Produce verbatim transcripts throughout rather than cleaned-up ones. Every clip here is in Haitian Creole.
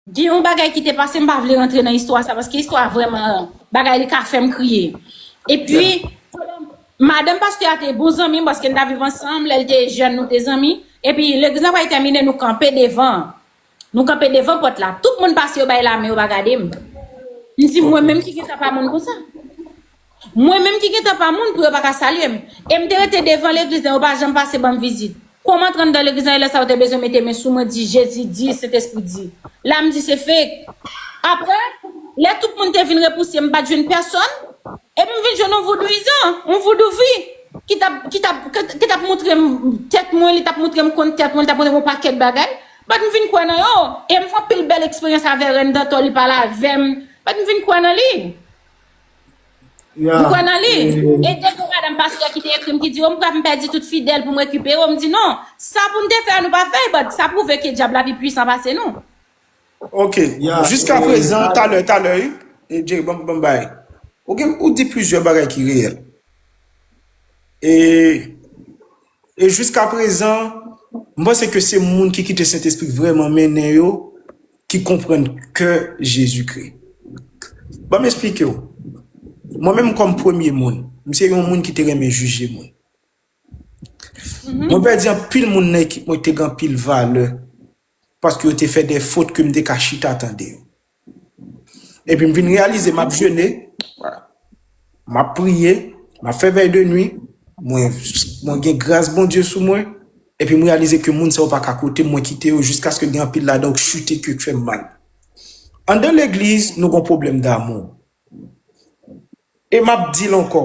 Gen yon bagay ki te pase, m pa vle rantre nan istwa sa, paske istwa vrèman, bagay li ka fè m kriye. Epi, madanm pastè a te bon zanmi m, paske n ta viv ansanm, lè l te jèn, nou te zanmi. Epi, legliz la pral tèmine, nou kanpe devan. Nou kanpe devan pòt la. Tout moun pase, yo bay lamen, yo pa gade m. M di, mwen menm ki gentan pa moun konsa. Mwen menm ki gentan pa moun pou yo pa ka salye m. E m te rete devan legliz la, yo pa janm pase ban m vizit. Kòman m antre anndan legliz la, e lè sa yo te bezwen mete men sou mwen, di Jezi di, Sentespri di. La m di se fake. Apre, lè tout moun te vin repouse m, m pa t jwenn pèsonn. Epi m vin jwenn yon voudouyizan, yon voudouvi, ki t ap, ki t ap, ki, ki t ap montre m tèt mwen, li t ap montre m konn tèt mwen, li t ap montre m yon pakèt bagay. But m vin kwè nan yo. E m fè anpil bèl eksperyans avè Rèn Dantò, li pale avè m. But m vin kwè nan li. M kwè nan li. E te gen madanm pastè ki te ekri m, ki di, "O, m pral m pèdi tout fidèl pou m rekipere w." M di, "Non, sa pou n te fè a, nou pa fè, but sa pwouve ke dyab la pi pwisan pase nou." Ok. Jiska prezan, talè, talè, wi. E Jerry, ban m bay. Ou gen, ou di plizyè bagay ki reyèl. E, e jiska prezan, m panse ke se moun ki kite Sentespri vrèman mennen yo ki konprann kè Jezikri. Ban m esplike w. Mwen menm kòm premye moun, m se yon moun ki te renmen jije moun. Mwen pèdi anpil moun nan ekip mwen ki te gen anpil valè. Paske yo te fè de fot ke m te ka chita tande yo. Epi m vin reyalize m ap jene, m ap priye, m ap fè vèy de nwi, mwen, mwen gen gras Bondye sou mwen, epi m reyalize ke moun sa yo pa ka kote m, mwen kite yo jiskaske gen anpil ladan yo k chite ke k fè m mal. Anndan legliz, nou gon pwoblèm damou. E m ap di l ankò,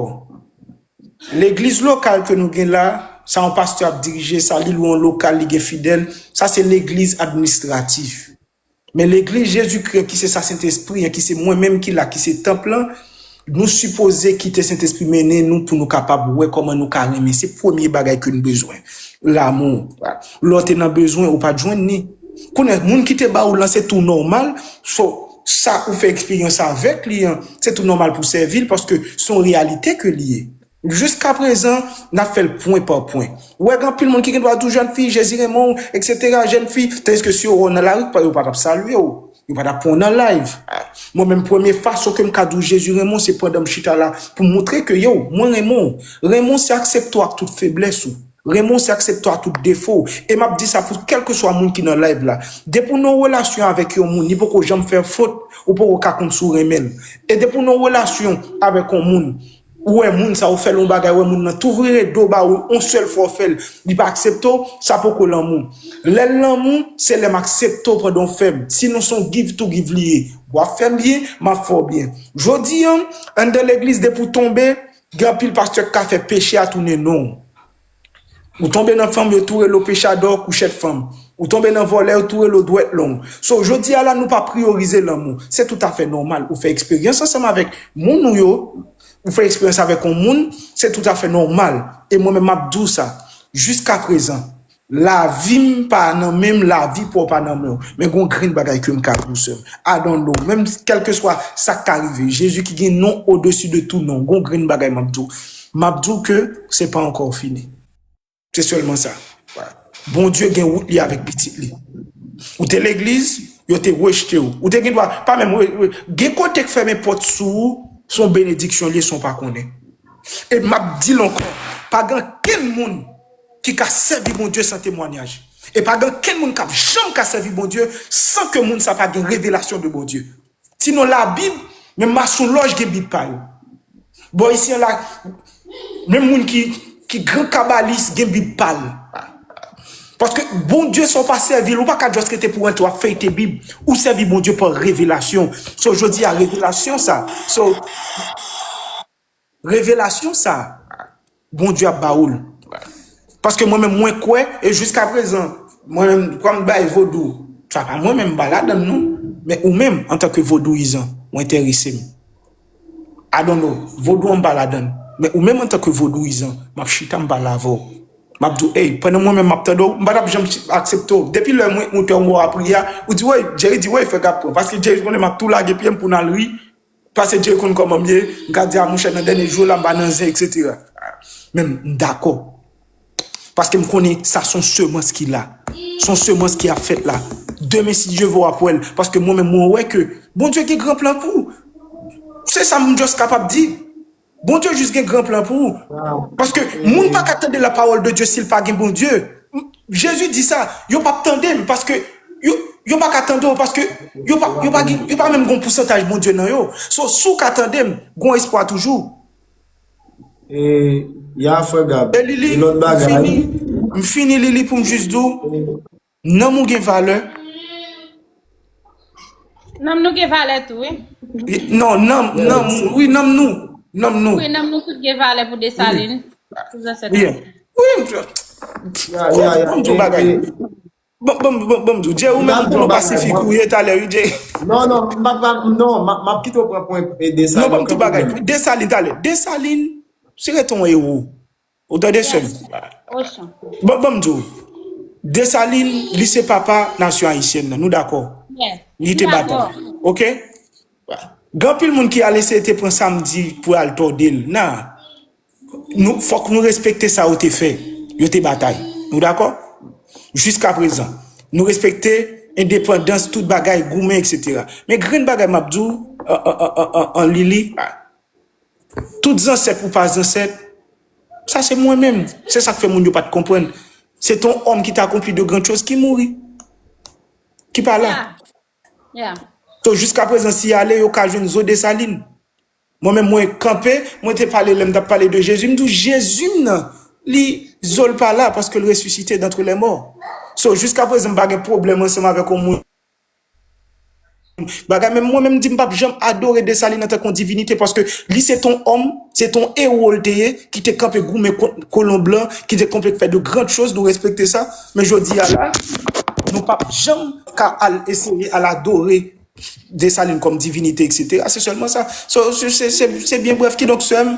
legliz lokal ke nou gen la, sa yon pastè ap dirije, sa li lwe yon lokal, li gen fidèl, sa se legliz administratif. Men legliz Jezikri an, ki se sa Sentespri an, ki se mwen menm ki la, ki se tanp lan, nou sipoze kite Sentespri mennen nou pou nou kapab wè kòman nou ka renmen. Se premye bagay ke nou bezwen. Lanmou. Lè w te nan bezwen, ou pa t jwenn ni. Kounye a, moun ki te ba ou lan, se tou nòmal. So, sa ou fè eksperyans avèk li an, se tou nòmal pou w sèvi l, paske se yon reyalite ke li ye. Jiska prezan, n ap fè l pwen pa pwen. Ou wè, gen anpil moun ki gen dwa di w, "Jèn fi, Jezi renmen w," etsetera, jèn fi, tandiske si yo wè w nan lari, yo pa t ap salye w, yo pa t ap pran w nan live. Mwen menm, premye fason ke m ka di w Jezi renmen w, se pandan m chita la, pou m montre ke, yo, mwen renmen w. Renmen w, se aksepte w ak tout feblès ou. Renmen w, se aksepte w ak tout defo w. E m ap di sa pou kèlkeswa moun ki nan live la. Depi w nan yon relasyon avèk yon moun, li poko janm fè fot, ou poko ka konn si w renmen l. E depi w nan yon relasyon avèk yon moun, ou wè moun sa, ou fè l yon bagay, ou wè moun nan tou vire do ba ou, yon sèl fwa w fè l, li pa aksepte w, sa poko lanmou. Lè l lanmou, se lè m aksepte w pandan w fèb. Sinon, se yon give to give li ye. W ap fè m byen, m ap fè w byen. Jodi an, anndan legliz, depi w tonbe, gen anpil pastè k ka fè peche a tounen non w. Ou tonbe nan fanm, yo tou rele w pechadò, kouchèt fanm. Ou tonbe nan vòlè, yo tou rele w dwèt long. So, jodi a la, nou pa priyorize lanmou. Se toutafè nòmal. Ou fè eksperyans ansanm avèk moun ou yo, ou fè eksperyans avèk yon moun, se toutafè nòmal. E mwen menm, m ap di w sa. Jiska prezan, lavi m pa nan men m, lavi pa w pa nan men w. Men gon grenn bagay ke m ka di w, sè m. I don't know. Menm kèlkeswa sa k ka rive, Jezi ki gen non odesi de tou non. Gon grenn bagay m ap di w. M ap di w ke se pa ankò fini. Se sèlman sa. Bondye gen wout li avèk pitit li. Ou te legliz, yo te rejte w. Ou te gen dwa, pa menm, gen kote k fèmen pòt sou ou, se yon benediksyon li ye san w pa konnen. E m ap di l ankò, pa gen kenn moun ki ka sèvi Bondye san temwayaj. E pa gen kenn moun k ap janm ka sèvi Bondye san ke moun sa pa gen revelasyon de Bondye. Sinon, Labib, menm masonlòj gen Bib pa yo. Bò isi an la, menm moun ki, ki gran kabalis gen Bib pa l. Paske Bondye, sa w pa sèvi l, ou pa ka just rete pou w ap feyte Bib. Ou sèvi Bondye pa revelasyon. So, jodi a, revelasyon sa. So, revelasyon sa, Bondye ap ba ou l. Paske mwen menm, mwen kwè, e jiska prezan, mwen menm, kwa m bay vodou, sa pa mwen menm m pa ladann non, men ou menm, antanke vodouyizan, ou enterese m. I don't know, vodou an m pa ladann, men ou menm antanke vodouyizan, m ap chita m pale avè w. M ap di w, ey, pandan mwen menm m ap tande w, m pa t ap janm aksepte w. Depi lè mwen, ou te wè w ap ri a, ou di, wey, Jerry di, wey, fè gap pran. Paske Jerry konnen m ap tou lage pye m pou n al ri, Paske Jerry konn kòman m ye, m ka di a monchè nan dènye jou la m pa nan zen, etsetera. Men m dakò. Paske m konnen sa se yon semans ki la. Se yon semans ki ap fèt la. demen, si Dye vle, w ap wè l. Paske mwen menm, mwen wè ke Bondye gen gran plan pou ou. Se sa m just kapab di. Bondye jis gen gran plan pou ou. Paske moun pa ka tande la parole de Dieu si l pa gen Bondye. Jezi di sa, yo p ap tande l paske yo, yo pa ka tande w paske yo pa, yo pa, gen- yo pa menm gon pousantaj Bondye nan yo. So, si w ka tande m, gon espwa toujou. E, ya, frè Gab. E Lili, e lòt m bagay. Fini, m fini, Lili, pou m jis di w, nanm ou gen valè. Nanm nou gen valè tou, wi. Non, nanm, nanm, wi, nanm nou. Nanm nou. Wi, nanm nou tout gen valè pou Desalin. Pou zansèt nou. Wi, m fè. Ban m di w bagay. Ban m di w, Dje, ou menm ou pran pasifik ou ye talè, wi, Dje. Non, non, m ap, non, m ap kite w pran pwen Desalin. Non, ban m di w bagay. Desalin talè. Desalin, se rete yon ewo. Ou tande, sè m? Ban m di w, Desalin, li se papa nasyon ayisyèn nan, nou dakò? Li te batay. Oke? Gen anpil moun ki al eseye te pran sa m di pou al tòde l. Nan. Nou, fòk nou respekte sa yo te fè. Yo te batay. Nou dakò? Jiska prezan. Nou respekte endepandans, tout bagay, goumen, etsetera. Men grenn bagay m ap di w, an, an, an, an, an Lili, Tout zansèt pou pa zansèt, sa se mwen menm. Se sa k fè moun yo pa t konprann. Se ton òm ki t akonpli de gran choz ki mouri. Ki pa la. So, jiska prezan, si y ale, yo ka jwenn zo Desalin. Mwen menm, mwen kanpe, mwen te pale lè m t ap pale de Jezi, m di w Jezi m nan, li, zo l pa la, paske l resisite d'entre les morts. So, jiska prezan, m pa gen pwoblèm ansanm avèk yon moun. Bagay, men mwen menm di m p ap janm adore Desalin antanke yon divinite, paske li se t on òm, se t on ewo l te ye, ki te kanpe goumen kont kolon blan, ki te kanpe fè de grandes choses, nou respekte sa. Men jodi a la, nou p ap janm ka al eseye al adore Desalin kòm divinite, etsetera. Se sèlman sa. So, se, se, se, se byen brèf. Kidonk, sè m,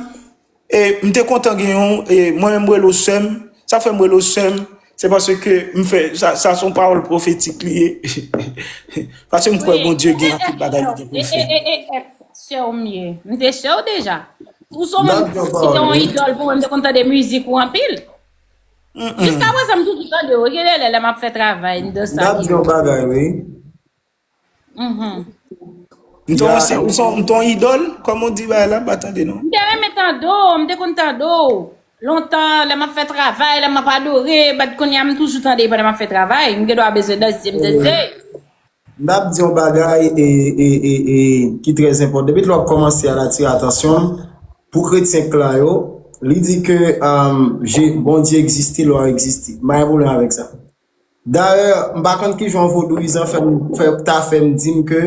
E, m te kontan gen yon, e, mwen menm m rele w sè m. Sa fè m rele w sè m, se paske m fè, sa, sa se yon pawòl pwofetik li ye. Paske m kwè Bondye gen anpil bagay li gen pou l fè. E, e, e, e, sè w m ye. M te sè w deja. Ou se yon moun ki te yon idòl pou mwen, m te konn tande mizik ou anpil. Jiska prezan m toujou tande w. Gen de lè lè m ap fè travay, m danse ak ou. M ap di yon bagay, wi. Mhm. M te yon, se, ou se, m te yon idòl, kòman w di bagay la, m pa tande non. M te renmen tande w, m te konn tande w. Lontan, lè m ap fè travay, lè m ap adore, but kounye a m toujou tande pandan m ap fè travay. M gen dwa bezwen danse, m danse. M t ap di yon bagay e, e, e, e, ki trè enpòtan. Depi lè w ap kòmanse al atire atansyon m, pou kretyen k la yo, li di ke, um, Je-, Bondye egziste, lwa egziste. M pa gen pwoblèm avèk sa. Dayè, m pa konn kijan yon vodouyizan fè m, fè, ta fè m di m ke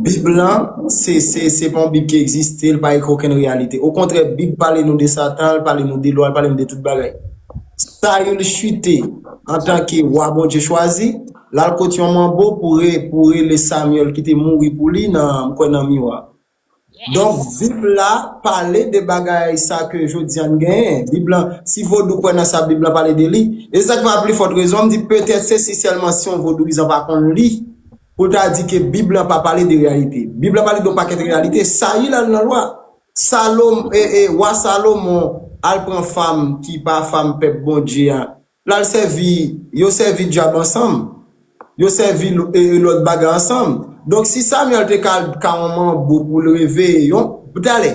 Bib lan, se, se, se pa yon Bib ki egziste, l pa ekri okenn reyalite. Okontrè, Bib pale nou de Satan, l pale nou de lwa, l pale nou de tout bagay. Sayil chite antanke wa Bondye chwazi, l al kot yon manbo pou re-, pou rele Samyèl ki te mouri pou li nan, m kwè nan miwa. Donk, Bib la pale de bagay sa ke jodi a n genyen. Bib lan, si vodou kwè nan sa Bib lan pale de li, e sa k fè a pli fòt rezon, m di petèt se si sèlman si yon vodouyizan pa konn li, pou l ta di ke Bib lan pa pale de reyalite. Bib lan pale de yon pakèt reyalite. Sayil al nan lwa. Salom-, e, e, wa Salomon al pran fanm ki pa fanm pèp Bondye a. L al sèvi, yo sèvi dyab ansanm. Yo sèvi l-, e, lòt bagay ansanm. Donk, si Samyèl te ka, ka yon manbo pou l reveye yon, talè.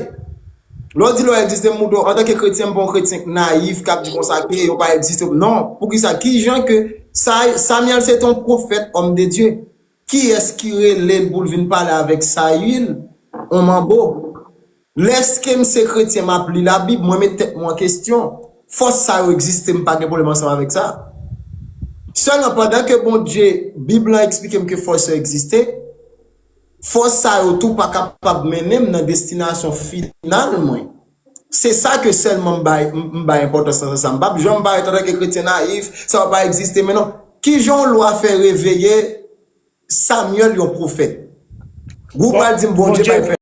Lè w di lwa egziste, m montre w, antanke kretyen, m pa yon kretyen k nayif, k ap di konsa ke yo pa egziste. Non, poukisa? Kijan ke Sa-, Samyèl se te yon pwofèt, homme de Dieu. Kiyès ki rele l pou l vin pale avèk Sayil, yon manbo? Lèske m se kretyen, m ap li Labib, mwen met tèt mwen an kesyon. Fòs sa yo egziste, m pa gen pwoblèm ansanm avèk sa. Sèlman pandan ke Bondye, Bib lan eksplike m ke fòs yo egziste, fòs sa yo tou pa kapab mennen m nan destinasyon final mwen. Se sa ke sèlman m bay, m, m bay enpòtans nan sans sa. M p ap janm parèt antanke kretyen nayif, sa yo pa egziste, men non. Kijan yon lwa fè reveye Samyèl, yon pwofèt? Gwoup pral di m Bondye bay pè.